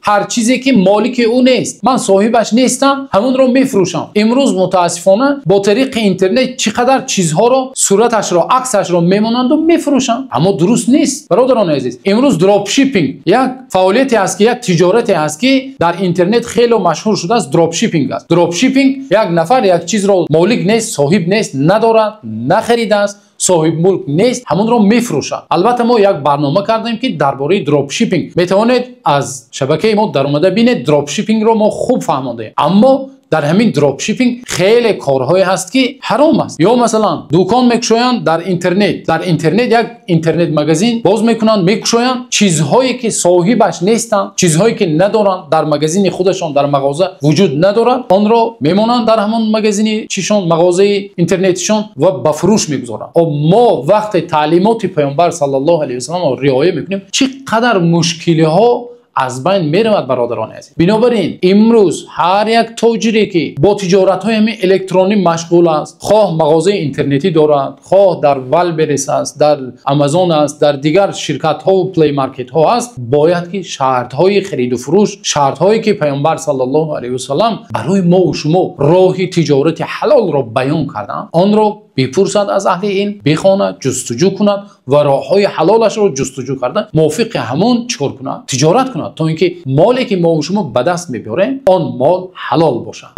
Ҳар чизе ки молики ӯ нест, ман соҳибаш нестам, ҳамонро мефурӯшам. Имрӯз мутаассифона бо тариқи интернет чӣ қадар чизҳоро, сураташро, аксашро мемонанду мефурӯшанд, аммо дуруст нест, бародарони азиз. Имрӯз дропшиппинг як фаъолияте аст ки, як тиҷорате аст ки дар интернет хеле машҳур шудааст, дропшиппинг аст. Дропшиппинг: як нафар як чизро молик нест, соҳиб нест, надорад, нахаридааст, соҳиби мулк нест, ҳамонро мефурӯшад. Албатта, мо як барнома кардем ки дар бораи дропшиппинг, метавонед аз шабакаи мо даромада бинед, дропшиппингро мо хуб фаҳмондаем. Аммо дар ҳамин дропшиппинг хеле корҳое ҳаст ки ҳаром аст. Ё масалан, дукон мекушоянд дар интернет, дар интернет як интернет магазин боз мекунанд, мекушоянд, чизҳое ки соҳибаш нестанд, чизҳое ки надоранд, дар магазини худашон, дар мағоза вуҷуд надорад, онро мемонанд дар ҳамон магазини чишон, мағозаи интернетишон ва ба фурӯш мегузоранд. Мо вақте таълимоти Паёмбар саллаллоҳу алайҳи васалламро риоя мекунем, чӣ қадар мушкилиҳо аз байн меравад, бародарони азиз. Бинобар ин имрӯз ҳар як тоҷире ки бо тиҷоратҳои ҳамин электронӣ машғул аст, хоҳ мағозаи интернетӣ дорад, хоҳ дар Вайлдберриз аст, дар Амазон аст, дар дигар ширкатҳову Плей Маркетҳо аст, бояд ки шартҳои хариду фурӯш, шартҳое ки Паёмбар саллаллоҳу алайҳи васаллам барои мову шумо роҳи тиҷорати ҳалолро баён карданд, онро бипурсад аз аҳли илм, бихонад, ҷустуҷӯ кунад ва роҳҳои ҳалолашро ҷустуҷӯ карда, мувофиқи ҳамон чӣ кор кунад? Тиҷорат кунад, то ин ки моле ки мову шумо ба даст мебиёрем, он мол ҳалол бошад.